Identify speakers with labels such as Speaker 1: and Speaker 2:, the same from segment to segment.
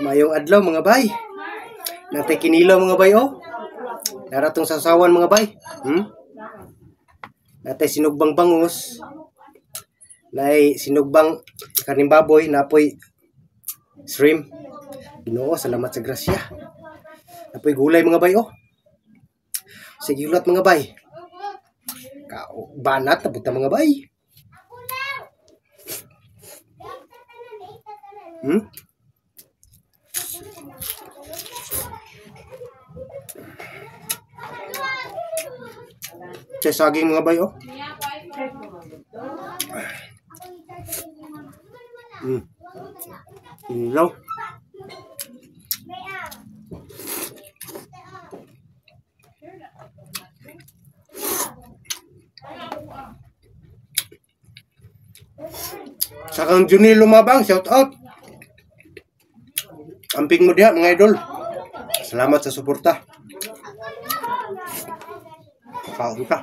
Speaker 1: Mayong adlaw, mga bay. Natay kinilaw, mga bay, oh. Naratong sasawan, mga bay. Natay sinugbang bangus. Nay sinugbang karning baboy, napoy shrimp. Ginoo, salamat sa grasya. Napoy gulay, mga bay, oh. Sige ulat, mga bay. Kao banat na buta, mga bay. Sa saging, mga bay, oh. Ilaw. Sa kang Junil Lumabang, shout out. Amping mo diha, mga idol. Salamat sa suporta. Kaon ka.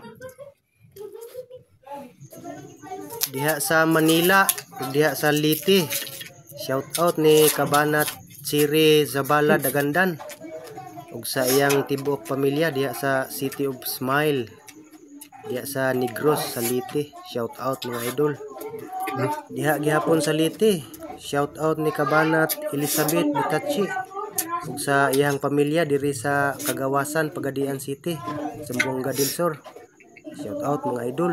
Speaker 1: Diha sa Manila, diha sa Leyte. Shout out ni Kabanat Chiri Zabala Dagandan ug sa iyang tibuok pamilya diha sa City of Smile. Diha sa Negros sa Leyte. Shout out, mga idol. Diha gihapon sa Leyte. Shout out ni Kabanat Elizabeth Butachi ug sa iyang pamilya diri sa Kagawasan, Pagadian City, Zamboanga del Sur. Shout out, mga idol.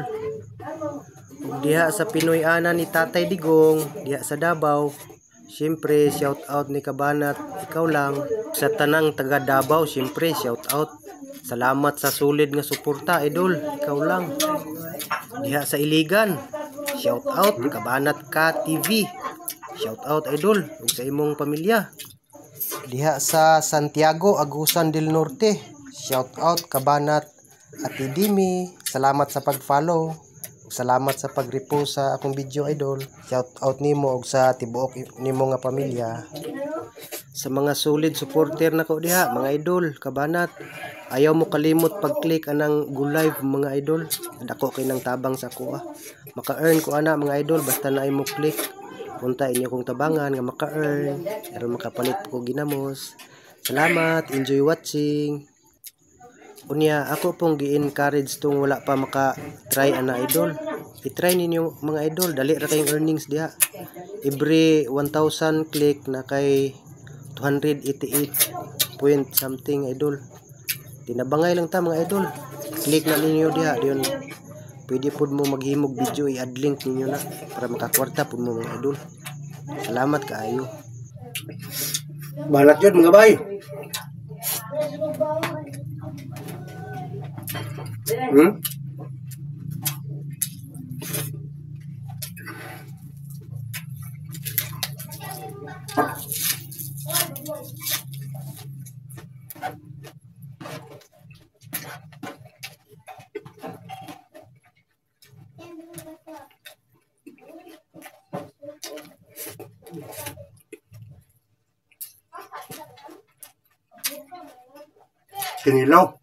Speaker 1: Ug diha sa Pinoy Ana ni Tatay Digong, diha sa Davao. Siyempre, shout out ni Kabanat, ikaw lang. Sa tanang taga Davao, siyempre, shout out. Salamat sa solid nga suporta, idol. Ikaw lang. Diha sa Iligan, shout out Kabanat Ka TV. Shout out, idol, ug sa imong pamilya. Diha sa Santiago, Agusan del Norte, shout out Kabanat Ate Dimi. Salamat sa pag-follow. Salamat sa pag-repost sa akong video, idol. Shout out nimo og sa tibuok nimo nga pamilya. Sa mga solid supporter nako diha, mga idol, Kabanat. Ayaw mo kalimot pag-click anang go live, mga idol. Dako kay nang tabang sa ako, ah. Maka-earn ko ana, mga idol, basta na mo click. Punta inyo kong tabangan nga maka-earn. Aron makapalit ko ginamos. Salamat, enjoy watching. Unya ako pong gi-encourage tong wala pa maka-try ana, idol. I-try ninyo, mga idol, dali ra kayong earnings diha. Every 1,000 click na kay 288 point something, idol. Tinabangay lang ta, mga idol. Click na ninyo diha diyon. Pwede pud mo maghimog video, i-add link ninyo na para makakwarta pud mo, mga idol. Salamat kaayo. Balat yun, mga bay. Kinilaw.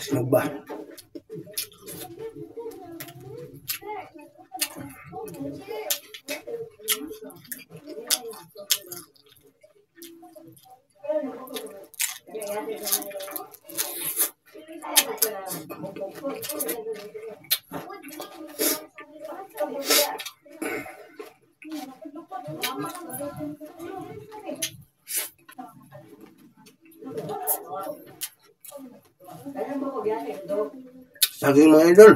Speaker 1: Sinugba. Saging, mga idol.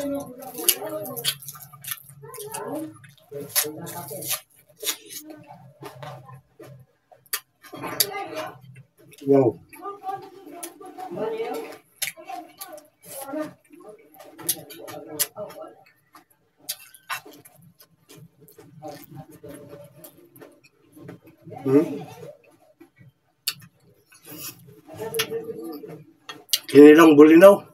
Speaker 1: Wow. Kinilang bulinaw.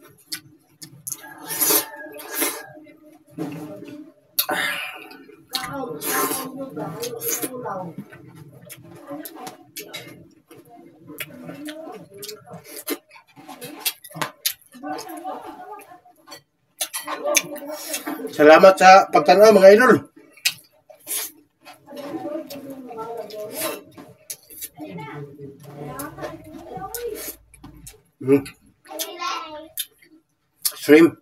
Speaker 1: Salamat sa pagtanaw, mga idol. Shrimp.